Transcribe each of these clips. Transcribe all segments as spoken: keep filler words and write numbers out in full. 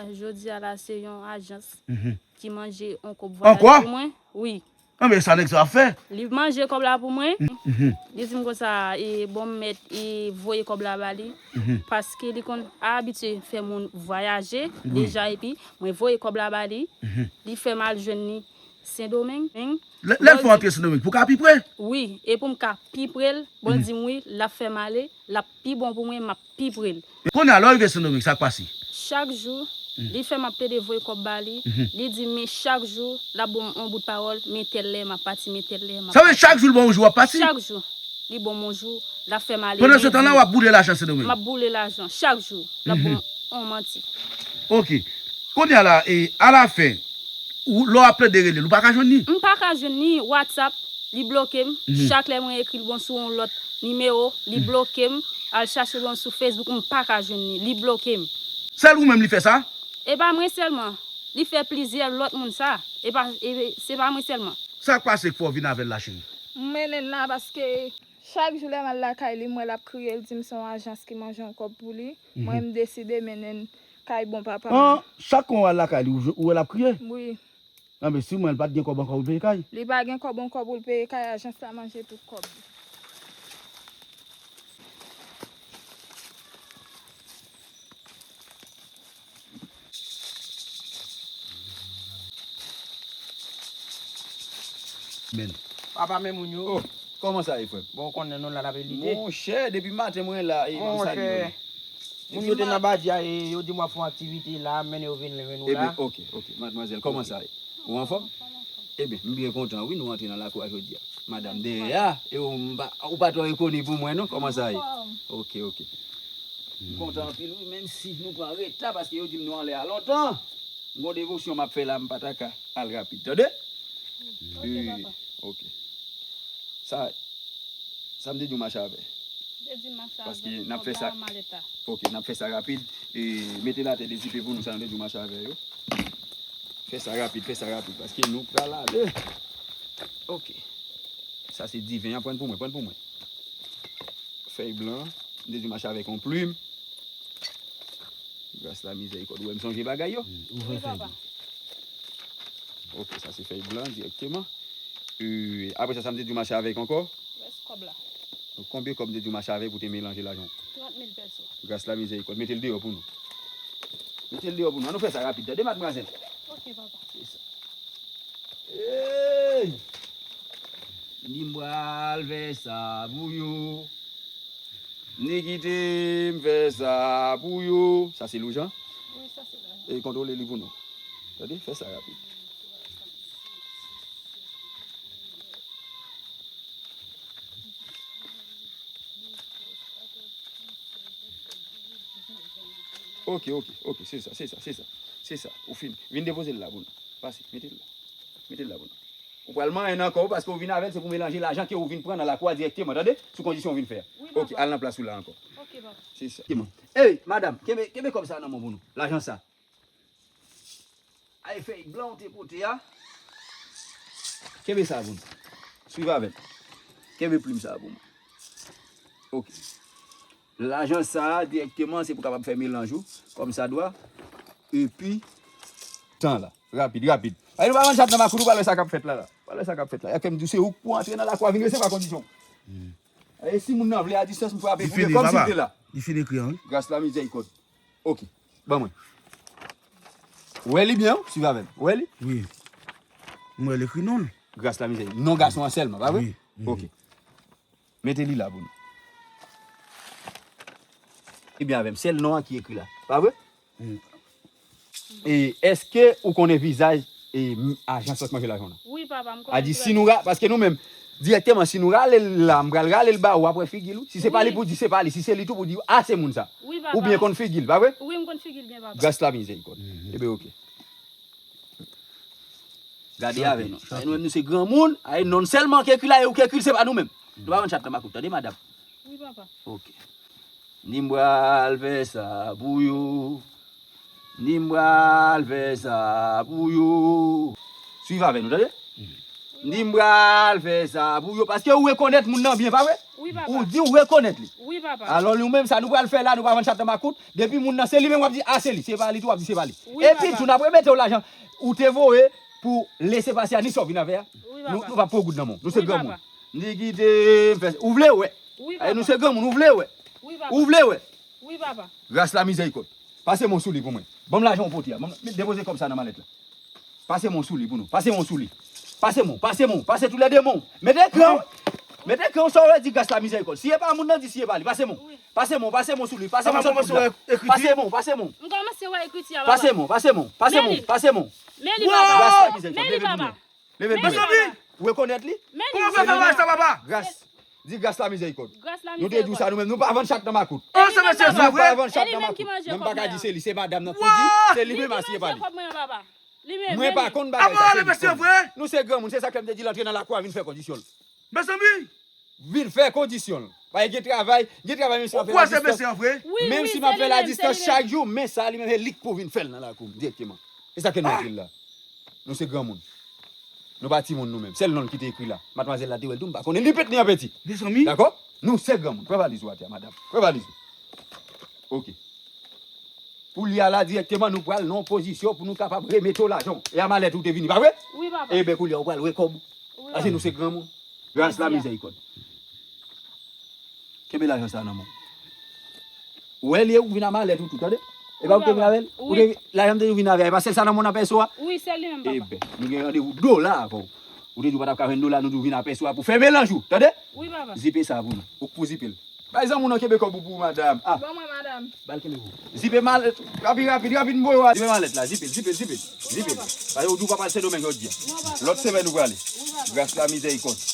Jodi a la, se yon ajans ki manje yon kòb vwayaj pou mwen. Wi. Anben sa nèg sa ap fè? Li manje kòb la pou mwen. Li di m konsa, e, bon, m mèt, e, voye kòb la ba li. Paske li konn abitye fè moun vwayaje deja, epi mwen voye kòb la ba li. Li fè m al jwenn li Sendomeng. Lè, lè l fè w antre Sendomeng, pou w ka pi pre? Wi, e pou m ka pi pre l, bon, l di m wi, l ap fè m ale, l ap pi bon pou mwen, m ap pi pre l. Kounye a, lè w rive Sendomeng, sa k pase? Chak jou, li fè m ap plede voye kòb ba li. Li di, men chak jou, l ap ban m yon bout pawòl, men tèl lè m ap pati, men tèl lè m ap pati. Sa vle di chak jou l ban w yon jou w ap pati? Chak jou. Li ban m yon jou, l ap fè m ale. Pandan se tan la, w ap boule lajan Sendomeng? M ap boule lajan, chak jou. L ap ban m yon manti. Ok. Kounye a la, e, alafen, ou, lè w ap plede rele l, ou pa ka jwenn li? M pa ka jwenn li, WhatsApp, li bloke m. Chak lè mwen ekri l bon sou yon lòt nimewo, li bloke m. Al chache l bon sou Facebook, m pa ka jwenn li, li bloke m. Sèl ou menm li fè sa? E pa mwen sèlman, li fè plizyè lòt moun sa. E pa, e, se pa mwen sèlman. Sa k pase k fè w vin avè l la, cheri? M mennen l la paske chak jou lè m al lakay li, m wè l ap kriye, l di m se yon ajans ki manje yon kòb pou li. Mwen, m deside mennen l kay bon papa m. An, chak kon w al lakay li, ou, ou wè l ap kriye? Wi. Anben, siman, li pa t gen kòb ankò pou l peye kay? Li pa gen kòb ankò pou l peye kay, ajans la manje tout kòb li. Men. Papa, men moun yo. Oh, kòman sa ye, frè m? Bon, ou konnen nou la n ap lite. Monchè, depi maten mwen la, e, m ap salye w. Monchè, moun yo te nan badya, e, yo di m w ap fè yon aktivite la, m mennen yo vin jwenn ou la. Ebyen, ok, ok, madmwazèl, kòman sa ye? Ou anfòm? Ebyen, m byen kontan, wi, nou antre nan lakou a jodi a. Madanm dèyè a, e ou, m pa, ou pa twò rekoni pou mwen, non? Kòman sa ye? Ok, ok. M kontan anpil, wi, menm si nou pran reta, paske yo di m nou anlè a lontan. M gon devosyon m ap fè la, m pa ta ka al rapid, tande? Ok, papa. Ok. Sa, sa m te di w mache avè. Te di mache avè. Paske n ap fè sa. Ok, n ap fè sa rapid. E mete l atè, dezipe pou nou, sa nou te di w mache avè yo. Fè sa rapid, fè sa rapid, paske nou pral ale. Ok. Sa se diven an, pran pou mwen, pran pou mwen. Fèy blan, m te di w mache avèk yon plim. Gras la mizèrikòd, ou wè m sonje bagay yo? Wi, papa. Ok, sa se fèy blan dirèkteman. E, apre sa, sa m te di w mache avèk ankò? Rès kòb la. Donk, konbyen kòb m te di w mache avèk pou te melanje lajan w? Trant mil pèso. Gras la mizèrikòd, mete l deyò pou nou. Mete l deyò pou nou. Ann nou fè sa rapid, tande, madmwazèl? Ok, papa. Se sa. Ey! Ni m pral fè sa pou yo. Ni kite m fè sa pou yo. Sa se Loujan? Wi, sa se Loujan. E kontwole li pou nou. Tande, fè sa rapid. Ok, ok, ok, se sa, se sa, se sa, se sa, ou fin. Vin depoze l la pou nou. Pase, mete l la. Mete l la pou nou. Ou pral manyen nan kò w paske ou vin avè l, se pou melanje lajan ke ou vin pran nan lakou a dirèkteman, tande? Sou kondisyon ou vin fè a. Wi, papa. Ok, al nan plas ou la ankò. Ok, papa. Se sa. Ey, madanm, kenbe, kenbe kòb sa nan men w pou nou. Lajan sa. Ay, fèy blan ou te pote a. Kenbe sa pou nou. Swiv avè m. Kenbe plim sa pou mwen. Ok. Lajan sa a, dirèkteman, se pou kapab fè melanj ou, kòmsadwa. Epi, tan la. Rapid, rapid. Ay, nou pa rann chat nan makout, ou pa wè sa k ap fèt la, la. Pa wè sa k ap fèt la. Yè ke m di w, se ou k pou antre nan lakou a, vin resevwa kondisyon. Ay, si moun nan vle a distans, m frape pou li, kòmsi l te la. Li fin ekri an, wi. Gras la mizèrikòd. Ok. Ban mwen. Ou wè li byen, wi? Swiv avè m. Ou wè li? Wi. M wè l ekri non l. Gras la mizè. Non gason an sèlman, pa vre? Wi, wi. Ok. Mete li la pou nou. Li byen avè m. Sèl non an ki ekri la. Pa vre? Wi. E èske ou konnen vizaj e m- ajans la k manje lajan w nan? Wi, papa, m konnen. A di, si nou ra-, paske nou menm, dirèkteman, si nou rale l la, m pral rale l ba ou, w ap wè figi l, wi. Si se pa li pou di, se pa li. Si se li tou pou di, a, se moun sa. Wi, papa. Ou byen konn figi l, pa vre? Wi, m konn figi l byen, papa. Gras la mizèrikòd. Ebyen, ok. Gade avè nou. Ay, nou menm, nou se granmoun. Ay, non sèlman k ekri la, e ou k ekri l, se pa nou menm. Nou pa rann chat nan makout, tande, madanm? Wi, papa. Ok. Ni m pral fè sa pou yo. Ni m pral fè sa pou yo. Swiv avè nou, tande? M di m pral fè sa pou yo, paske ou rekonèt moun nan byen, pa vre? Wi, papa. Ou di ou rekonèt li. Wi, papa. Alò, nou menm, sa nou pral fè la, nou pa vann chat nan makout. Depi moun nan, se li menm w ap di, a, se li. Se pa li tou, w ap di, se pa li. Wi, papa. Epi, tou, n ap remete w lajan ou te voye pou lese pase a, ni sa w vin avè a. Wi, papa. Nou, nou p ap pran goud nan men w. Nou se granmoun. Wi, papa. M di kite m fè, ou vle wè. Wi, papa. Nou se granmoun, ou vle wè. Wi, papa. Ou vle wè. Wi, papa. Gras la mizèrikòd. Pase men w sou li pou mwen. Ban m lajan w pote a. Ban m, depoze kòb sa nan malèt la. Pase men w sou li pou nou. Pase men w sou li. Pase men w, pase men w, pase toulède men w. Mete kran w. Mete kran w, sa w vle di gras la mizèrikòd. Si e pa moun nan, di si e pa li. Pase men w. Wi. Pase men w, pase men w sou li. Pase men w sou li. Pase men w, pase men w. M kòmanse wè ekriti a, papa. Pase men w, pase men w, pase men w, pase men w. Men li, papa. Gras la mizèrikòd. Men li, papa. Leve l pou mwen. Leve l pou mwen. Mezanmi! Ou rekonèt li? Kòman w fè fè bagay sa, papa? Gras. Di gras la mizèrikòd. Gras la mizèrikòd. Nou te di w sa nou menm, nou pa vann chat nan makout. An, se mesye sa vre? Nou pa vann chat nan makout. Menm pa ka di se li, se madanm nan ki di, se li menm a siye pa li. Mwen pa konn bagay sa, se li konn. Nou se granmoun, se sa k fè m te di l antre nan lakou a vin fè kondisyon l. Mezanmi! Vin fè kondisyon l. Pa gen travay, gen travay menm si m ap fè l a distans. Menm si m ap fè l a distans chak jou, men sa li menm se li k pou vin fè l nan lakou m dirèkteman. E sa ke nou antre l la. Nou se granmoun. Nou pa timoun nou menm. Sèl non l ki te ekri la. Madmwazèl la te wè l tou, m pa konnen li pèt li an peti. Mezanmi. Dakò? Nou se granmoun. Pran valiz ou atè a, madanm. Pran valiz ou. Oke. Koulye a la dirèkteman nou pral nan yon pozisyon pou nou kapab remete w lajan w. E a malèt ou te vini, pa vre? Wi, papa. Eben koulye a ou pral wè kòb ou. Wi, papa. Paske nou se granmoun. Gras la mizèrikòd. Kenbe lajan sa nan men w. Ou wè li ou vin a malèt ou tou, tande? E pa ou te vin avè l? Ou te, lajan m te di w vin avè a, e pa sèl sa nan men w nan pèso a? Wi, sèl li menm, papa. Eben, nou gen randevou dola avè w. Ou te di w pa t ap ka jwenn dola, nou di w vin a pèso a pou fè melanj ou, tande? Wi, papa. Zipe sa pou nou. Ou k pou zipe l. Bay zanmi w nan kenbe kòb ou pou madanm. Ah. Ban mwen, madanm. Ba l kenbe pou ou. Zipe malèt. Rapid, rapid, rapid, m voye w a. Zipe malèt la, zipe l, zipe l, zipe l. Zipe l. Paske ou di w pa pral Sendomeng jodi a. Lòt semèn ou prale. Gras la mizèrikòd.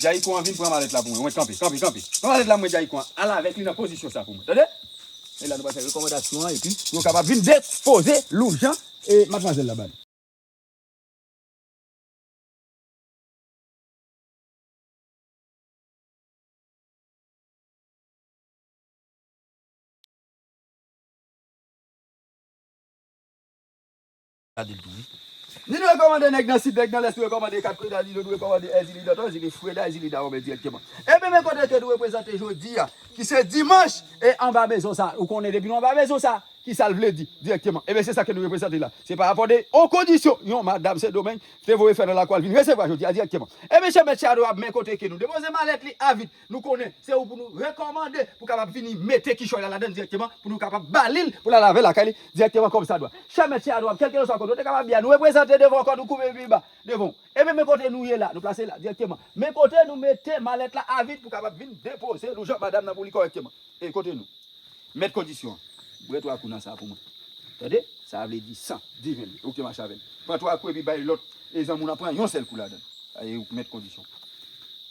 Djayikon an vin pran malèt la pou mwen. Mwen kanpe, kanpe, kanpe. Pran malèt la mwen Djayikon an. Al avèk li nan pozisyon sa pou mwen. Tande? E la nou pral fè rekòmandasyon an epi pou yo kapab vin depoze Loujan e madmwazèl la ba nou. Gade l tou wi. Ni nou rekòmande nèg nan sid, nèg nan lès, nou rekòmande kat kwen Danilo, nou rekòmande Èzili Dantò, Èzili Freda, Èzili Dawonmen dirèkteman. Ebyen men kote ke nou reprezante jodi a, ki se dimanch, e anba mezon sa, ou konnen depi nou anba mezon sa, ki sa l vle di dirèkteman? Ebyen, se sa ke nou reprezante la. Se pa rapò de yon kondisyon yon madanm Sendomeng te voye fè nan lakou a, l vin resevwa jodi a dirèkteman. Ebyen, chè mèt chè anorab, men kote ke nou depoze malèt li a vit. Nou konnen se ou pou nou rekòmande pou kapab vini mete kichòy la ladan l dirèkteman, pou nou kapab ba li l, pou l al avè l lakay li dirèkteman kòmsadwa. Chè mèt chè anorab, kèlkeswa kote w te kapab ye a, nou reprezante devan w, kò nou koupe pi ba devan w. Ebyen, men kote nou ye la, nou plase la dirèkteman. Men kote nou mete malèt la a vit pou kapab vin depoze Loujan madanm nan pou li kòrèkteman. E kote nou? Mèt kondisyon an. Pran twa kou nan sa pou mwen. Tande? Sa vle di san, diven li. Ou te mache avè l. Pran twa kou epi bay lòt e zanmi w nan pran yon sèl kou ladan l. Aye, ou mèt kondisyon.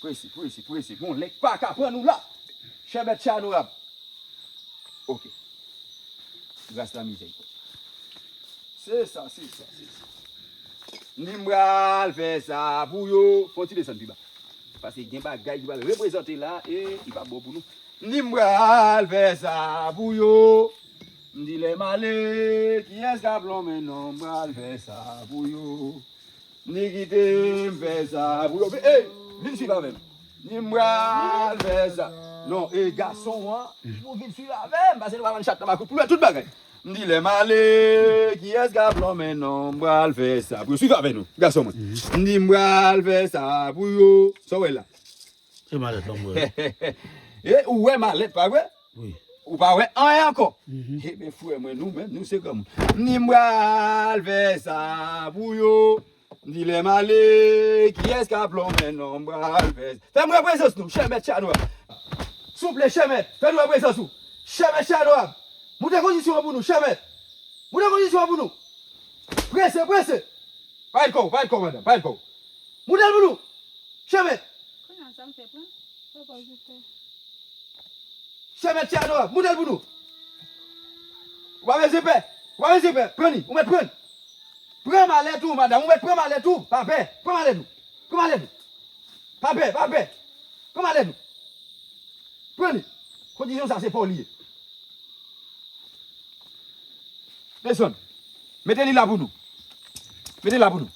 Prese, prese, prese. Gon lè k pa ka pran nou la. Chè mèt chè anorab. Oke. Gras la mizèrikòd. Se sa, se sa, se sa. M di m pral fè sa pou yo. Fè yon ti desann pi ba. Paske gen bagay ki pral reprezante la e li pa bon pou nou. M di m pral fè sa pou yo. M di lè m ale, kiyès k ap lonmen non m pral fè sa pou yo. M di kite m fè sa pou yo. Ey, vin swiv avè m. M di m pral fè sa. Non, e gason an, ou vin swiv avè m, paske nou pa vann chat nan makout pou nou wè tout bagay. M di lè m ale, kiyès k ap lonmen non m pral fè sa pou yo. Swiv avè nou, gason mwen. M di m pral fè sa pou yo. Sa w wè la? Se malèt la m wè. E ou wè malèt, pa vre? Wi. Ou pa wè anyen ankò. Ebyen, frè mwen, nou menm, nou se granmoun. M di m pral fè sa pou yo. M di lè m ale, kiyès k ap lonmen non m pral fè sa. Fè m wè prezans nou, chè mèt chè anorab. Souple, chè mèt, fè n wè prezans ou. Chè mèt chè anorab. Moute kondisyon an pou nou, chè mèt. Moute kondisyon an pou nou. Prese, prese. Parèt kò w, parèt kò w, madanm, parèt kò w. Moute l pou nou. Chè mèt. Kounye a sa m fè pran. Papa, je fè. Chè mèt chè anorab, moute l pou nou. Ou pa bezwen pè. Ou pa bezwen pè. Pran li, ou mèt pran l. Pran malèt ou, madanm, ou mèt pran malèt ou. Pa pè, pran malèt ou. Pran malèt ou. Pa pè, pa pè. Pran malèt ou. Pran li. Kondisyon sa, se pa w li ye. Desann. Mete li la pou nou. Mete l la pou nou.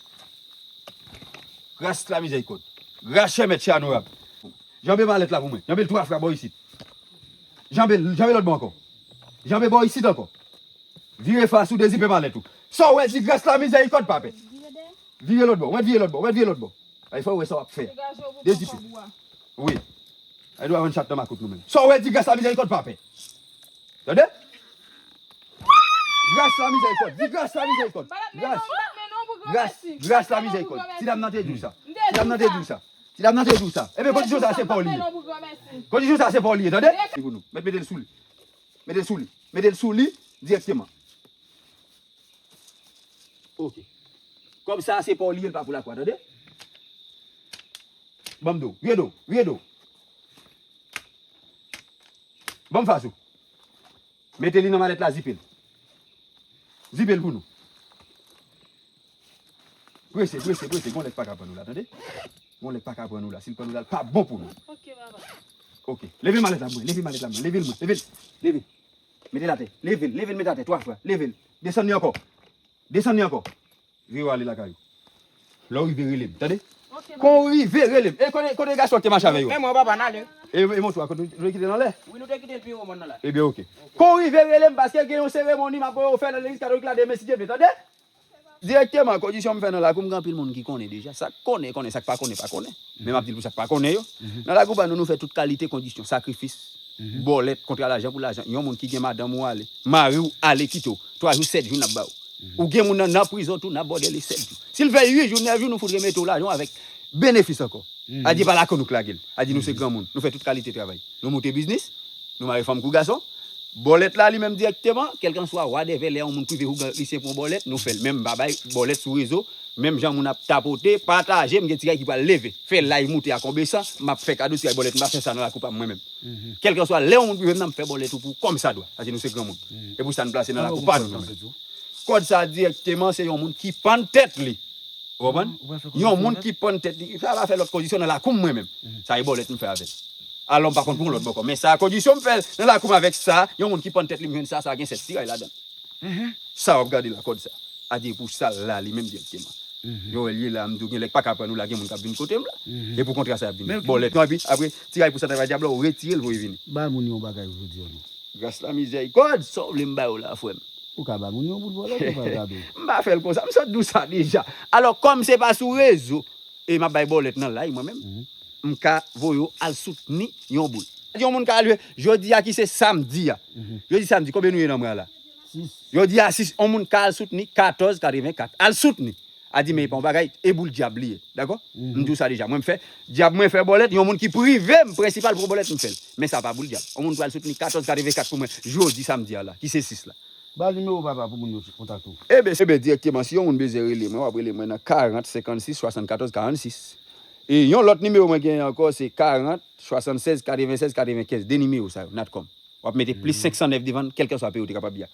Gras la mizèrikòd. Gras chè mèt chè anorab. Janbe malèt la pou mwen. Janbe l twa fwa bò isit. Janbe l, janbe lòt bò ankò. Janbe bò isit ankò. Vire fas ou dezipe malèt ou. Sa w wè di gras la mizèrikòd pa pè. Vire lòt bò, mèt vire lòt bò, mèt vire lòt bò. Ay fò w wè sa w ap fè. Dezipe. Wi. Ay dwa vann chat nan makout nou menm. Sa w wè di gras la mizèrikòd pa pè. Tande? Gras la mizèrikòd. Di gras la mizèrikòd. Gras. Gras, gras la mizèrikòd. Ti dam nan te di w sa. Ti dam nan te di w sa. Ti dam nan te di w sa. Ebyen, kondisyon sa se pa w li ye. Kondisyon sa se pa w li ye, tande? Li pou nou. Mèt mete l sou li. Mete l sou li. Mete l sou li dirèkteman. Ok. Kòb sa se pa w li ye, l pa pou lakwa, tande? Ban m do. Vire do. Vire do. Ban m fas ou. Mete li nan malèt la, zipe l. Zipe l pou nou. Prese, prese, prese. Gon lè k pa ka pran nou la, tande? Gon lè k pa ka pran nou la. Si l pran nou la, l pa bon pou nou. Ok, papa. Ok. Leve malèt la mwen. Leve malèt la mwen. Leve l mwen. Leve l. Leve l. Mete l atè. Leve l. Leve l, mete atè. Twa fwa. Leve l. Desann li ankò. Desann li ankò. Vire w ale lakay ou. Lè w rive, rele m. Tande? Ok, papa. Kon w rive, rele m. E kote, kote gason ki te mache avè yo? Men mwen, papa, n ale. E, e moto a, kote nou te kite l anlè? Wi, nou te kite l pi wo mòn nan la. Ebyen, ok. Kon w rive, rele m, paske gen yon seremoni m ap voye w fè nan legliz katolik la demen, si Dye vle. Tande? Dirèkteman, kondisyon m fè nan lakou m, gen anpil moun ki konnen deja. Sa k konnen, konnen. Sa k pa konnen, pa konnen. Men m ap di l pou sa k pa konnen yo. Nan lakou pa nou, nou fè tout kalite kondisyon, sakrifis, bòlèt, kontra lajan pou lajan. Yon moun ki gen madanm ou ale, mari w ale kite w, twa jou, sèt jou n ap ba w. Ou gen moun nan, nan prizon tou, n ap bòdèl li sèt jou. Si l fè uit jou, nèf jou, nou fout remete w lajan w avèk benefis ankò. Adye pa lakou nou k lage l. Adye nou se granmoun. Nou fè tout kalite travay. Nou moute biznis, nou mare fanm kou gason. Bòlèt la li menm dirèkteman, kèlkanswa whatever, lè yon moun prive ougan li se pran bòlèt, nou fè l. Men m pa bay bòlèt sou rezo, menm jan moun ap tapote, pataje, m gen ti kay ki pral leve, fè live moute ak yon besan, m ap fè kado ti kay bòlèt, m pa fè sa nan lakou pa m mwen menm. Kèlkanswa lè yon moun prive m nan, m fè bòlèt ou pou kòm sa dwa. Sa se nou se granmoun. E pou sa n plase nan lakou pa nou menm. Kòd sa dirèkteman, se yon moun ki pann tèt li. Ou konprann? Yon moun ki pann tèt li, sa pa fè lòt kondisyon nan lakou m mwen menm. Sa e bòlèt m fè avè l. Alò m pa konn pou yon lòt bò ankò. Men sa kondisyon m fè l nan lakou m avèk sa, yon moun ki pann tèt li m jwenn sa, sa gen sèt tiray ladan l. Sa w ap gade la kòd sa. Adye pou sa l la li menm dirèkteman. Yo wè l ye la, m di w gen lè k pa ka pran nou la, gen moun k ap vin kote m la. E pou kontra sa y ap vini. Bòlèt. Epi apre, tiray pou sa travay dyab la, ou retire l voye vini. Ba moun yon bagay jodi a non. Gras la mizèrikòd, sa w vle m ba yo la, frè m? Ou ka ba moun yon boul bòlèt, ou pa gade. M pa fè l konsa, m sot di w sa deja. Alò, kòm se pa sou rezo, e m ap bay bòlèt nan live mwen menm, m ka voye w al soutni yon boul. Yon moun ka al jwe, jodi a ki se samdi a. Jodi samdi, konbyen nou ye nan mwa la? Jodi a sis, yon moun ka al soutni katòz katrevenkat. Al soutni. A di, men e pa yon bagay, e boul dyab li ye. Dakò? M di w sa deja. Mwen m fè, dyab mwen fè bòlèt, yon moun ki prive m prensipal pou bòlèt m fè l. Men sa pa boul dyab. Yon moun pral soutni katòz katrevenkat pou mwen, jodi samdi a la, ki se sis la. Ba nimewo papa pou moun yo kontakte w. Eben, eben, dirèkteman, si yon moun bezwen rele mwen, w ap rele mwen nan karant senkannsis swasannkatòz karannsis. E yon lòt nimewo mwen genyen ankò, se karant swasannsèz katrevennsèz katrevenkenz. De nimewo sa yo, natcom. W ap mete plis senk san nèf devan l, kèlkeswa peyi w te kapab ye a.